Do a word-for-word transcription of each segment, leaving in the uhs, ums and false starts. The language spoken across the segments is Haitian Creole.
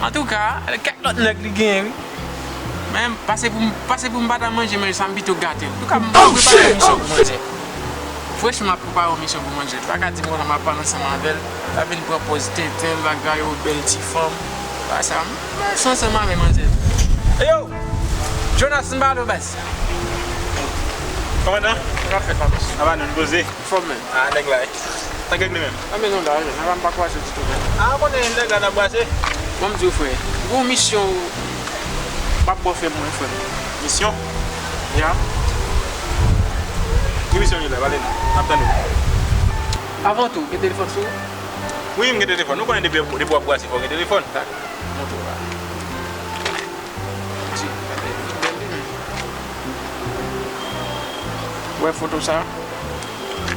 Antouka, kèk lòt nèg li genyen, wi. Men, pase pou m, pase pou m pa ta manje, men sa m pito gate. Antouka, m pral prepare yon misyon pou manzè. Frechman, m ap prepare yon misyon pou manzè. Pa ka di m konsa m ap pale ansanm avè l. L ap vin pran pòz tenten, bagay, yon bèl ti fanm. Pa sa, m rete ansanm avè manzè. Eyo! Jonas, m pale w, baz. Kòmandan? Sa k ap fèt la, baz? Ava nou poze. Fòm, men. Ah, nèg la, eh. Sa k regle menm? Ah, men non, la, la, m pa kwaze ditou, men. Ah, ou konnen nèg la n ap brase. Bon, m di w, frè, gon misyon m ap ba w fè pou mwen, frè m. Misyon? Ya. Ki misyon li la, pale nou. N ap tande w. Avan tou, gen telefòn sou ou? Wi, m gen telefòn. Ou konnen depi, depi w ap brase, fò w gen telefòn. Montre w la. Ti, gade, li bèl li menm. Wè foto sa?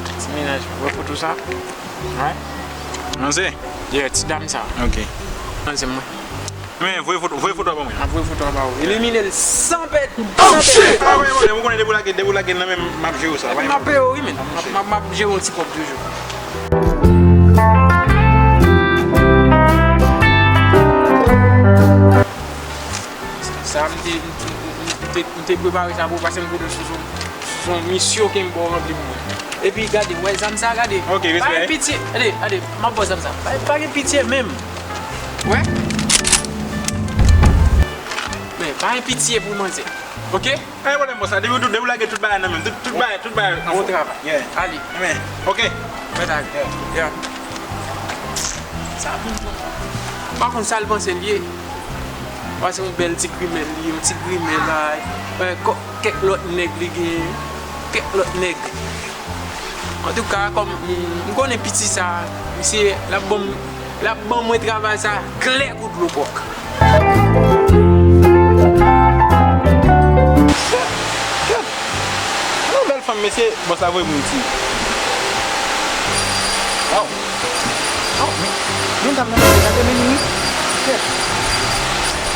Ti mennaj, wè foto sa? Wè. Manzè? Yeah, ti dam sa. Ok. Manzè mwen. Men, voye foto, voye foto a ban mwen. M ap voye foto a ba ou. Elimine l san pèdi, san pèdi. Ah, voye, voye, ou konnen depi w lage, depi w lage l nan men m, m ap jere w sa. Epi m ap peye w, wi, men. M ap, m ap, m ap jere yon ti kòb toujou. Sa m te, m, m, m, m te, m te prepare sa pou w, paske m konnen sou, sou, sou yon misyon ke m ba w ranpli pou mwen. Epi gade, wè zam sa, gade. Ok, respè. Pa gen pitye, gade, gade, m ap ba w zam sa. Pa, pa gen pitye menm. Wè? Men, pa gen pitye pou manzè. Ok? Pa gen pwoblèm, bòs la. Depi w, depi w lage tout bagay nan men m. Tout, tout bagay, tout bagay. Bon travay. Yeah. Ale. Men, ok. Mèt ale. Yeah. Yeah. Sa bon. M pa konn sa l panse l ye. Pase yon bèl ti grimè li, yon ti grimè la, eh, kò-, kèk lòt nèg li genyen, kèk lòt nèg. Antouka, kòm m, m konnen piti sa, misye, l ap ban m, l ap ban mwen travay sa klè kou dlo kòk. Yon bèl fanm, mesye, bòs la voye pou m iti. Waw. Waw, men, men dam nan, mesye, gade men li, wi. Kèt.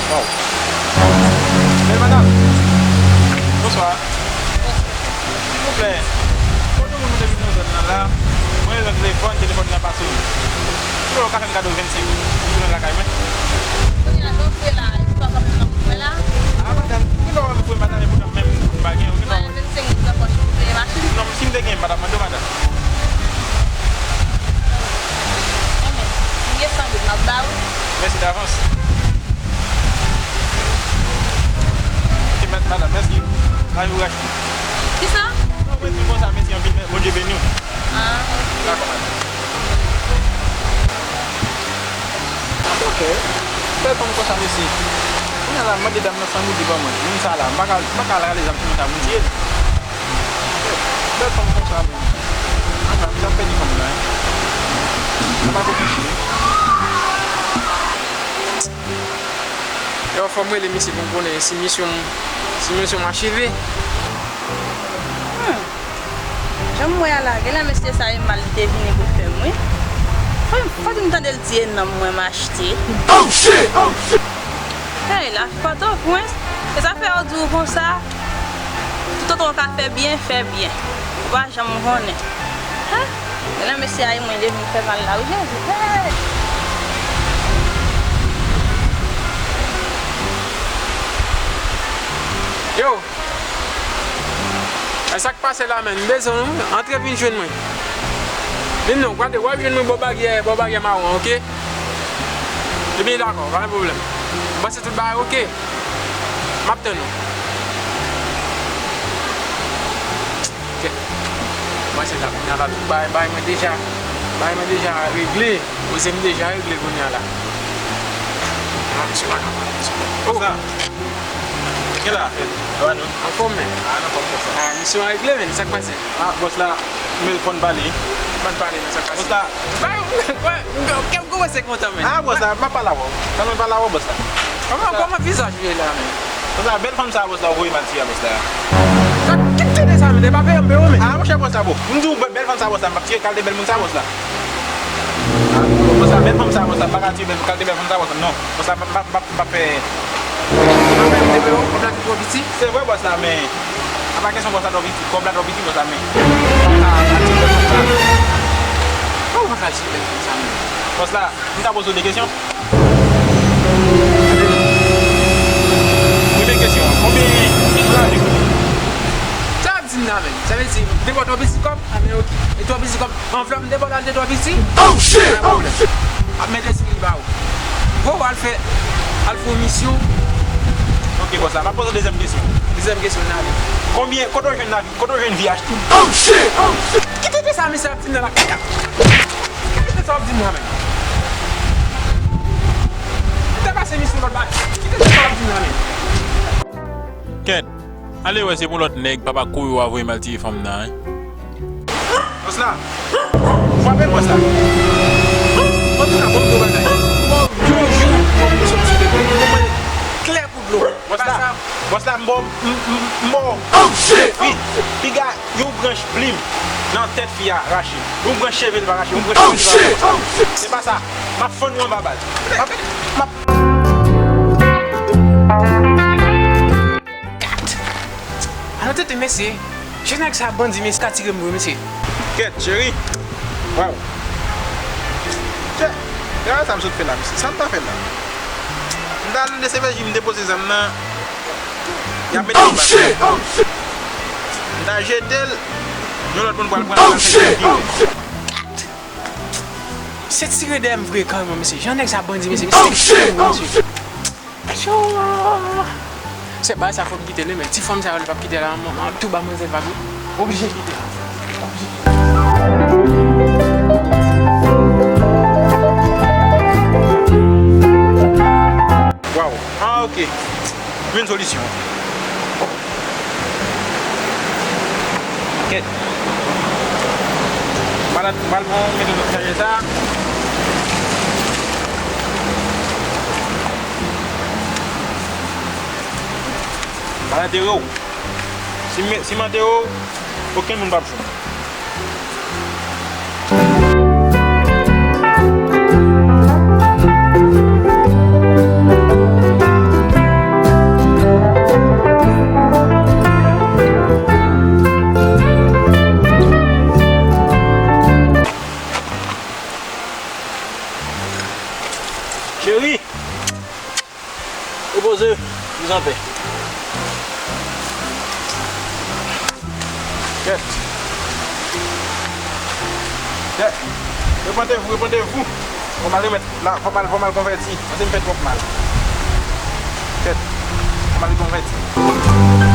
Waw. Bèl madanm. Bonswa. Silvouplè, kote moun ou te vin nan zòn nan la? Mwen rele nan telefòn, telefòn nan pa sone. Silvouplè, ou ka fè m kado vennsenk goud pou tounen lakay mwen? Kounye a, jan w fè la, ou pa ka fè m nan mwen la? Ah, madanm, ou gen dwa wè m fouye madanm, epoutan menm m pa gen, ou gen dwa wè. Mwen vennsenk goud nan pòch pou peye machin? Non, si m te gen, m pa t ap mande w, madanm. Enben, m gen san goud, m ap ba ou. Mèsi davans. Ok, mèt, madanm, mèsi. Lavi w rachte. Kisa? Non, mwen di konsa, mèsi anpil, mè-, Bondye beni w. Ah, ok. Dakò, madanm. Ok. Bèl fanm konsa, mèsi. Kounye a la, mande dam nan san goud li ban mwen. Moun sa la, m pa ka, m pa ka al rale zam sou moun sa pou m tiye l. Bèl fanm konsa, men. Ann, m ap pèdi fanm nan, hein. Sa pa kou fichi. Yo, fò m rele misye pou m konnen si misyon m, si misyon m acheve. Hmm. Jan m wè a la, genlè mesye sa e mal li te vini pou fè m, wi. Fò, fò m tande l di e nanm mwen m achte. Oh, shit! Oh, shit! Hey, lavi Pòtoprens, e sa fè yo di w konsa, toutotan w ka fè byen, fè byen. Ou pa janm konnen. Hen? Genlè mesye a e mwen li vin fè mal la, wi, Jezi. Hey! Yo! E sa k pase la, menn? M bezwen w, antre vin jwenn mwen. Vin non, gade, w ap jwenn mwen bò baryè, bò baryè mawon, oke? Ebyen, dakò, pa gen pwoblèm. M panse tout bagay oke. M ap tann ou. Kèt. Mwen se la, kounye a la, tout bagay, bagay mwen deja, bagay mwen deja regle. Koze m deja regle kounye a la. Ah, misye pa ka pale, misye. Oh! Sa. Kèl afè? Sa va, non? Anfòm, men. Ah, anfòm konsa. Ah, misyon an regle, men. Sa k pase? Ah, bòs la, men fò n pale. Fò n pale, men sa k pase? Bòs la. Ba, wè, kè m kòmanse kontan, men. Ah, bòs la, m ap pale avè w. Tann mwen pale avè w, bòs la. Kòman, kòman vizaj ou ye la, men? Bòs la, bèl fanm sa, bòs la, ou voye m al tiye a, bòs la. Sa, ki tande sa, men? E pa peye m, peye w, men. Ah, monchè, bòs la, bon. M di w, bèl fanm sa, bòs la, m ap tiye kalite bèl moun sa, bòs la. Ah, bòs la, bèl fanm sa, bòs la, m pa ka tiye bèl, kalite bèl fanm sa, bòs la, non. Bòs la, m ap, m ap, m ap fè. Ou pa fè m te peye w, kòb la te twò piti? Se vre, bòs la, men. A pa kesyon bòs la twò piti, kòb la twò piti, bòs la, men. Ou pa ka, pa tiye bèl fanm sa. Kòman ou pa ka tiye bèl fanm sa, men? Bòs la, m ka poze w de kesyon? Premye kesyon an, konbyen, konbyen lavi w gen? Sa w ap di m la menm? Sa vle di, m te ba w twò piti kòb? A, men oke. E twò piti kòb, anvlòp m te ba w la, l te twò piti? Oh, shit! Pa gen pwoblèm. Ap mete sou li ba ou. Bon, w al fè, al fè yon misyon. Oke, bòs la, m ap poze w dezyèm kesyon. Dezyèm kesyon, n ale. Konbyen, kote w jwenn lavi, kote w jwenn V H T? Oh, shit! Oh, shit! Ki tenten sa misye ap di m nan la? Ki tenten sa w ap di m la menm? Ou te pase misyon lòt bagay. Ki tenten sa w ap di m la menm? Kèt, ale wè se pou lòt nèg papa kouri w a voye m al tiye fanm nan, wi. Bòs la, frape bòs la. Antouka, bon, bon bagay. Bon, yon jou, bon, nou sot sou de, bon, bon, klè kou dlo. Bòs la, bòs la, m ba w, m, m, m ba w. Oh, shit! Wi, piga yon branch plim nan tèt fi a rache. Yon branch cheve l pa rache, yon branch cheve l pa rache. Se pa sa. M ap fann ou anba bal. M ap, m ap. Gat! Alò tenten mesye. Jan nèg sa bandi mesye ka tire m vre mesye. Kèt, cheri. Waw. Chè, gade sa m sot fè la mesye. Sa m ta fè la? M ta al nan D C P J, m depoze zam nan. Y ap mete m bak. M ta jete l. Yon lòt moun pral pran l, pral fè l pi wè. Se tire dèyè m vre kanmenm mesye. Jan nèg sa bandi mesye. Mesye tire m vre mesye. Cho! Se bagay sa fò m kite l wi, men ti fanm sa yo li p ap kite la, m, m ap tou ba manzè vag wi. Oblije kite. Waw. Ah, oke. Jwenn solisyon. Kèt. Malad, m pral pran mete nan chaje sa. M pral antere w. Si m, si m antere w, okenn moun p ap jwenn ou. Cheri! Repoze, viv anpè. Kèt. Kèt. Repante vou, repante vou. Fò m al remèt la, fò m al, fò m al konvèti. Paske m fè twòp mal. Kèt. Fò m al konvèti.